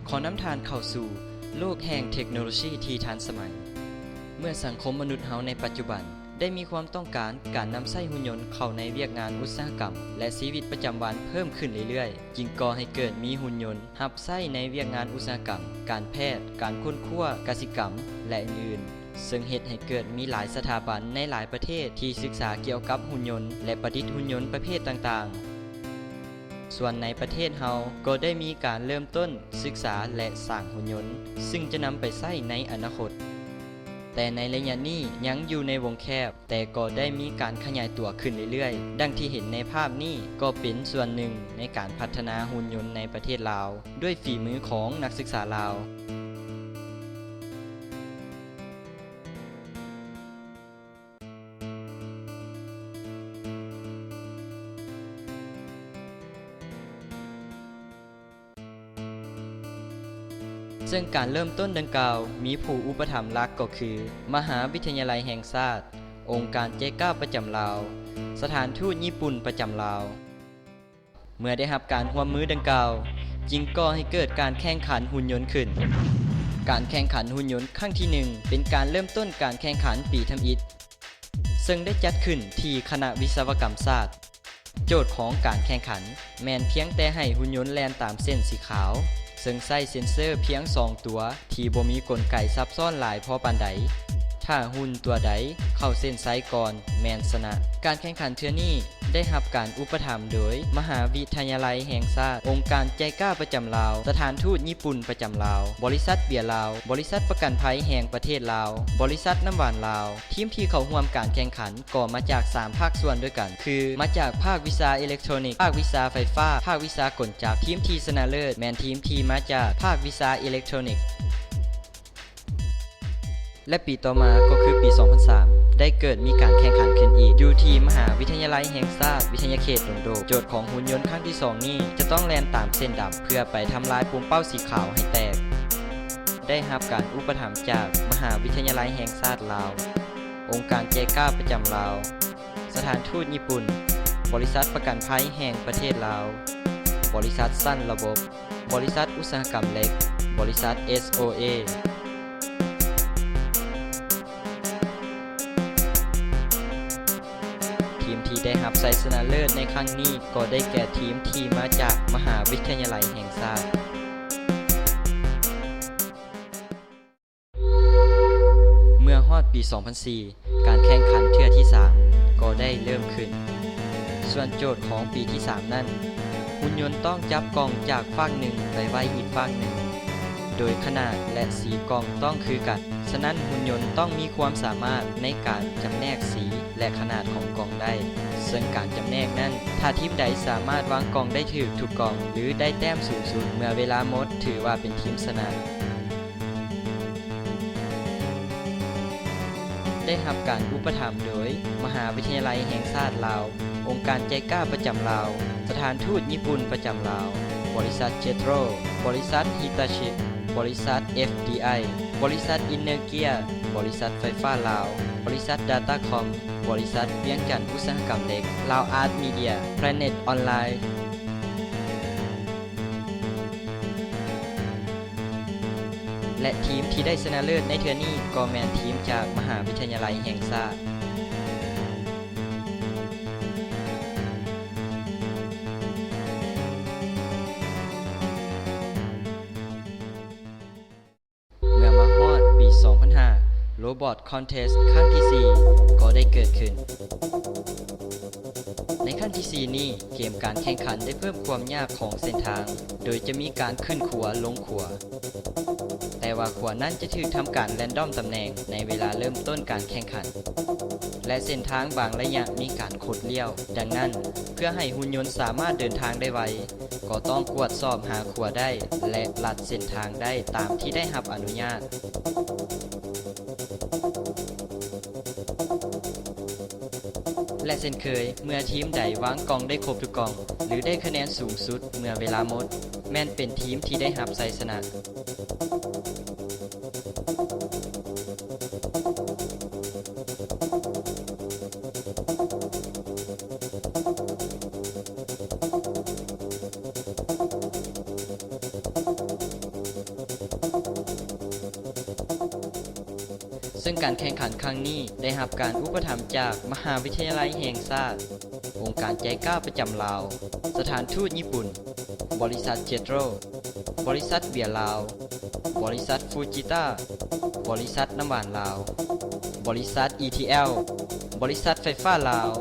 ຂໍນຳທ່ານເຂົ້າສູ່ໂລກແຫ່ງເທັກໂນໂລຊີທີ່ທັນສະໄໝ. ເມື່ອສັງຄົມມະນຸດເຮົາໃນປັດຈຸບັນໄດ້ມີຄວາມຕ້ອງການການນຳໃຊ້ຫຸ່ນຍົນເຂົ້າໃນວຽກງານອຸດສາຫະກຳ ແລະ ຊີວິດປະຈຳວັນເພີ່ມຂຶ້ນເລື້ອຍໆ, ຈຶ່ງກໍ່ໃຫ້ເກີດມີຫຸ່ນຍົນຮັບໃຊ້ໃນວຽກງານອຸດສາຫະກຳ, ການແພດ, ການຄົ້ນຄວ້າ, ກະສິກຳ ແລະ ອື່ນໆ. ເຊິ່ງເຮັດໃຫ້ເກີດມີຫຼາຍສະຖາບັນໃນຫຼາຍປະເທດທີ່ສຶກສາກ່ຽວກັບຫຸ່ນຍົນ ແລະ ປະດິດຫຸ່ນຍົນປະເພດຕ່າງໆ. ສ່ວນໃນປະເທດເຮົາກໍໄດ້ມີການເລີ່ມຕົ້ນສຶກສາ ແລະ ສ້າງຫຸ່ນຍົນ ຊຶ່ງຈະນຳໄປໃຊ້ໃນອະນາຄົດ. ແຕ່ໃນໄລຍະນີ້ຍັງຢູ່ໃນວົງແຄບ, ແຕ່ກໍໄດ້ມີການຂະຫຍາຍຕົວຂຶ້ນເລື້ອຍໆ. ດັ່ງທີ່ເຫັນໃນພາບນີ້ກໍເປັນສ່ວນໜຶ່ງໃນການພັດທະນາຫຸ່ນຍົນໃນປະເທດລາວ ດ້ວຍຝີມືຂອງນັກສຶກສາລາວ. ເຊິ່ງການເລີ່ມຕົ້ນດັ່ງກ່າວມີຜູ້ອຸປະຖຳຫຼັກກໍຄື ມະຫາວິທະຍາໄລແຫ່ງຊາດ, ອົງການໄຈກາປະຈຳລາວ, ສະຖານທູດຍີ່ປຸ່ນປະຈຳລາວ. ເມື່ອໄດ້ຮັບການຮ່ວມມືດັ່ງກ່າວ, ຈຶ່ງກໍ່ໃຫ້ເກີດການແຂ່ງຂັນຫຸ່ນຍົນຂຶ້ນ. ການແຂ່ງຂັນຫຸ່ນຍົນຄັ້ງທີໜຶ່ງ ເປັນການເລີ່ມຕົ້ນການແຂ່ງຂັນປີທຳອິດ, ເຊິ່ງໄດ້ຈັດຂຶ້ນທີ່ຄະນະວິສະວະກຳສາດ. ໂຈດຂອງການແຂ່ງຂັນແມ່ນພຽງແຕ່ໃຫ້ຫຸ່ນຍົນແລ່ນຕາມເສັ້ນສີຂາວ, ເຊິ່ງໃຊ້ເຊັນເຊີພຽງສອງຕົວ ທີ່ບໍ່ມີກົນໄກຊັບຊ້ອນຫຼາຍພໍປານໃດ. ຖ້າຫຸ່ນຕົວໃດເຂົ້າເສັ້ນໄຊກ່ອນແມ່ນຊະນະ. ການແຂ່ງຂັນເທື່ອນີ້ ໄດ້ຮັບການອຸປະຖຳໂດຍມະຫາວິທະຍາໄລແຫ່ງຊາດ, ອົງການໄຈກາປະຈຳລາວ, ສະຖານທູດຍີ່ປຸ່ນປະຈຳລາວ, ບໍລິສັດເບຍລາວ, ບໍລິສັດປະກັນໄພແຫ່ງປະເທດລາວ, ບໍລິສັດນ້ຳຫວານລາວ. ທີມທີ່ເຂົ້າຮ່ວມການແຂ່ງຂັນກໍມາຈາກສາມພາກສ່ວນດ້ວຍກັນ ຄື ມາຈາກພາກວິຊາເອເລັກໂທຣນິກ, ພາກວິຊາໄຟຟ້າ, ພາກວິຊາກົນຈັກ. ທີມທີ່ຊະນະເລີດແມ່ນທີມທີ່ມາຈາກພາກວິຊາເອເລັກໂທຣນິກ. ແລະ ປີຕໍ່ມາກໍຄືປີສອງພັນສາມ ໄດ້ເກີດມີການແຂ່ງຂັນຂຶ້ນອີກ ຢູ່ທີ່ມະຫາວິທະຍາໄລແຫ່ງຊາດ ວິທະຍາເຂດດົງໂດກ. ໂຈດຂອງຫຸ່ນຍົນຄັ້ງທີສອງນີ້ ຈະຕ້ອງແລ່ນຕາມເສັ້ນດຳ ເພື່ອໄປທຳລາຍປຸ່ມເປົ້າສີຂາວໃຫ້ແຕກ. ໄດ້ຮັບການອຸປະຖຳຈາກມະຫາວິທະຍາໄລແຫ່ງຊາດລາວ, ອົງການໄຈກາປະຈຳລາວ, ສະຖານທູດຍີ່ປຸ່ນ, ບໍລິສັດປະກັນໄພແຫ່ງປະເທດລາວ, ບໍລິສັດຊັ້ນລະບົບ, ບໍລິສັດອຸດສາຫະກຳເຫຼັກ, ບໍລິສັດ ເອສໂອເອ. ທີມທີ່ໄດ້ຮັບໄຊຊະນະເລີດໃນຄັ້ງນີ້ກໍໄດ້ແກ່ທີມທີ່ມາຈາກມະຫາວິທະຍາໄລແຫ່ງຊາດ. ເມື່ອຮອດປີສອງພັນສີ່ ການແຂ່ງຂັນເທື່ອທີສາມກໍໄດ້ເລີ່ມຂຶ້ນ. ສ່ວນໂຈດຂອງປີທີສາມນັ້ນ, ຫຸ່ນຍົນຕ້ອງຈັບກ່ອງຈາກຟາກໜຶ່ງໄປໄວ້ອີກຟາກໜຶ່ງ, ໂດຍຂະໜາດ ແລະ ສີກ່ອງຕ້ອງຄືກັນ. ສະນັ້ນ, ຫຸ່ນຍົນຕ້ອງມີຄວາມສາມາດໃນການຈຳແນກສີ ແລະ ຂະໜາດຂອງກ່ອງໄດ້. ເຊິ່ງການຈຳແນກນັ້ນ, ຖ້າທີມໃດສາມາດວາງກ່ອງໄດ້ຖືກທຸກກ່ອງ ຫຼື ໄດ້ແຕ້ມສູງສຸດເມື່ອເວລາໝົດ, ຖືວ່າເປັນທີມຊະນະ. ໄດ້ຮັບການອຸປະຖຳໂດຍມະຫາວິທະຍາໄລແຫ່ງຊາດລາວ, ອົງການໄຈກາປະຈຳລາວ, ສະຖານທູດຍີ່ປຸ່ນປະຈຳລາວ, ບໍລິສັດເຈໂຕຣ, ບໍລິສັດຮິຕາຊິ, ບໍລິສັດເອັຟດີໄອ, ບໍລິສັດອິນເນີເກຍ, ບໍລິສັດໄຟຟ້າລາວ, ບໍລິສັດດາຕ້າຄອມ, ບໍລິສັດວຽງຈັນອຸດສາຫະກຳເຫຼັກ, ລາວອາດມີເດຍ, ແພລະເນັດອອນລາຍ. ແລະ ທີມທີ່ໄດ້ຊະນະເລີດໃນເທື່ອນີ້ກໍແມ່ນທີມຈາກມະຫາວິທະຍາໄລແຫ່ງຊາດ. ເມື່ອມາຮອດປີສອງພັນຫ້າ ໂຣບອດຄອນເທັສຄັ້ງທີສີ່ກໍໄດ້ເກີດຂຶ້ນ. ໃນຄັ້ງທີສີ່ນີ້, ເກມການແຂ່ງຂັນໄດ້ເພີ່ມຄວາມຍາກຂອງເສັ້ນທາງ, ໂດຍຈະມີການຂຶ້ນຂົວ, ລົງຂົວ. ແຕ່ວ່າຂົວນັ້ນຈະຖືກທຳການແຣນດອມຕຳແໜ່ງໃນເວລາເລີ່ມຕົ້ນການແຂ່ງຂັນ, ແລະ ເສັ້ນທາງບາງໄລຍະມີການຄົດລ້ຽວ. ດັ່ງນັ້ນ, ເພື່ອໃຫ້ຫຸ່ນຍົນສາມາດເດີນທາງໄດ້ໄວ, ກໍຕ້ອງກວດສອບຫາຂົວໄດ້ ແລະ ລັດເສັ້ນທາງໄດ້ຕາມທີ່ໄດ້ຮັບອະນຸຍາດ. ແລະ ເຊັ່ນເຄີຍ, ເມື່ອທີມໃດວາງກ່ອງໄດ້ຄົບທຸກກ່ອງ ຫຼື ໄດ້ຄະແນນສູງສຸດເມື່ອເວລາໝົດ, ແມ່ນເປັນທີມທີ່ໄດ້ຮັບໄຊຊະນະ. ເ ເຊິ່ງການແຂ່ງຂັນຄັ້ງນີ້ໄດ້ຮັບການອຸປະຖຳຈາກມະຫາວິທະຍາໄລແຫ່ງຊາດ, ອົງການໄຈກາປະຈຳລາວ, ສະຖານທູດຍີ່ປຸ່ນ, ບໍລິສັດເຈໂຕຣ, ບໍລິສັດເບຍລາວ, ບໍລິສັດຟູຈິຕ້າ, ບໍລິສັດນ້ຳຫວານລາວ, ບໍລິສັດອີທີແອລ, ບໍລິສັດໄຟຟ້າລາວ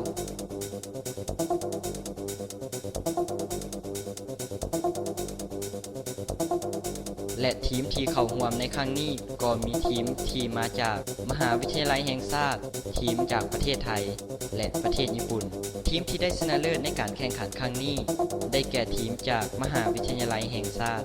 ແລະ ທີມທີ່ເຂົ້າຮ່ວມໃນຄັ້ງນີ້ກໍມີທີມທີ່ມາຈາກມະຫາວິທະຍາໄລແຫ່ງຊາດ, ທີມຈາກປະເທດໄທ ແລະ ປະເທດຍີ່ປຸ່ນ. ທີມທີ່ໄດ້ຊະນະເລີດໃນການແຂ່ງຂັນຄັ້ງນີ້ ໄດ້ແກ່ທີມຈາກມະຫາວິທະຍາໄລແຫ່ງຊາດ.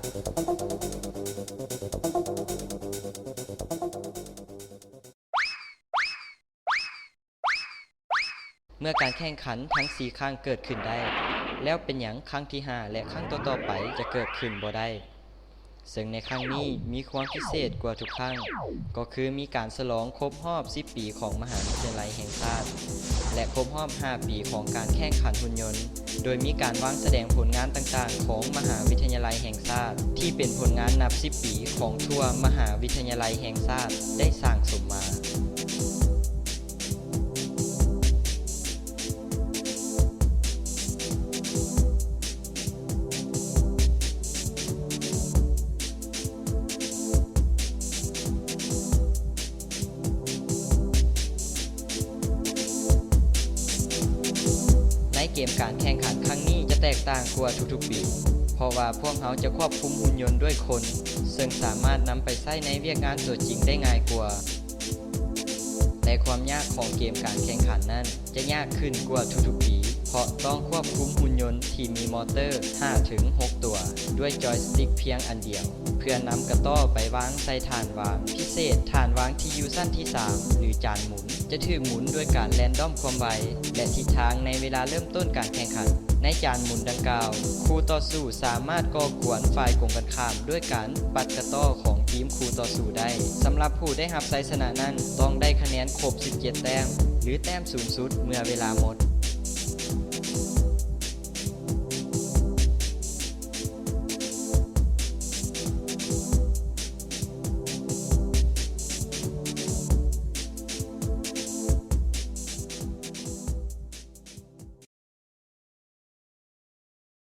ເມື່ອການແຂ່ງຂັນທັງສີ່ຄັ້ງເກີດຂຶ້ນໄດ້, ແລ້ວເປັນຫຍັງຄັ້ງທີຫ້າ ແລະ ຄັ້ງຕໍ່ໆໄປຈະເກີດຂຶ້ນບໍ່ໄດ້? ເຊິ່ງໃນຄັ້ງນີ້ມີຄວາມພິເສດກວ່າທຸກຄັ້ງ, ກໍຄືມີການສະຫຼອງຄົບຮອບສິບປີຂອງມະຫາວິທະຍາໄລແຫ່ງຊາດ ແລະ ຄົບຮອບຫ້າປີຂອງການແຂ່ງຂັນຫຸ່ນຍົນ, ໂດຍມີການວາງສະແດງຜົນງານຕ່າງໆຂອງມະຫາວິທະຍາໄລແຫ່ງຊາດ ທີ່ເປັນຜົນງານນັບສິບປີຂອງທົ່ວມະຫາວິທະຍາໄລແຫ່ງຊາດໄດ້ສ້າງສົມມາ. ໃນເກມການແຂ່ງຂັນຄັ້ງນີ້ຈະແຕກຕ່າງກວ່າທຸກໆປີ, ເພາະວ່າພວກເຮົາຈະຄວບຄຸມຫຸ່ນຍົນດ້ວຍຄົນ, ເຊິ່ງສາມາດນຳໄປໃຊ້ໃນວຽກງານຕົວຈິງໄດ້ງ່າຍກວ່າ. ແຕ່ຄວາມຍາກຂອງເກມການແຂ່ງຂັນນັ້ນຈະຍາກຂຶ້ນກວ່າທຸກໆປີ ເພາະຕ້ອງຄວບຄຸມຫຸ່ນຍົນທີ່ມີມໍເຕີຫ້າເຖິງຫົກຕົວ ດ້ວຍຈອຍສະຕິກພຽງອັນດຽວ ເພື່ອນຳກະຕໍ້ໄປວາງໃສ່ຖານວາງພິເສດ. ຖານວາງທີ່ຢູ່ຊັ້ນທີສາມ ຫຼື ຈານໝູນ ຈະຖືກໝູນດ້ວຍການແຣນດອມຄວາມໄວ ແລະ ທິດທາງໃນເວລາເລີ່ມຕົ້ນການແຂ່ງຂັນ. ໃນຈານໝູນດັ່ງກ່າວ, ຄູ່ຕໍ່ສູ້ສາມາດກໍ່ກວນຝ່າຍກົງກັນຂ້າມດ້ວຍການປັດກະຕໍ້ຂອງທີມຄູ່ຕໍ່ສູ້ໄດ້. ສຳລັບຜູ້ໄດ້ຮັບໄຊຊະນະນັ້ນ ຕ້ອງໄດ້ຄະແນນຄົບສິບເຈັດແຕ້ມ ຫຼື ແຕ້ມສູງສຸດເມື່ອເວລາໝົດ.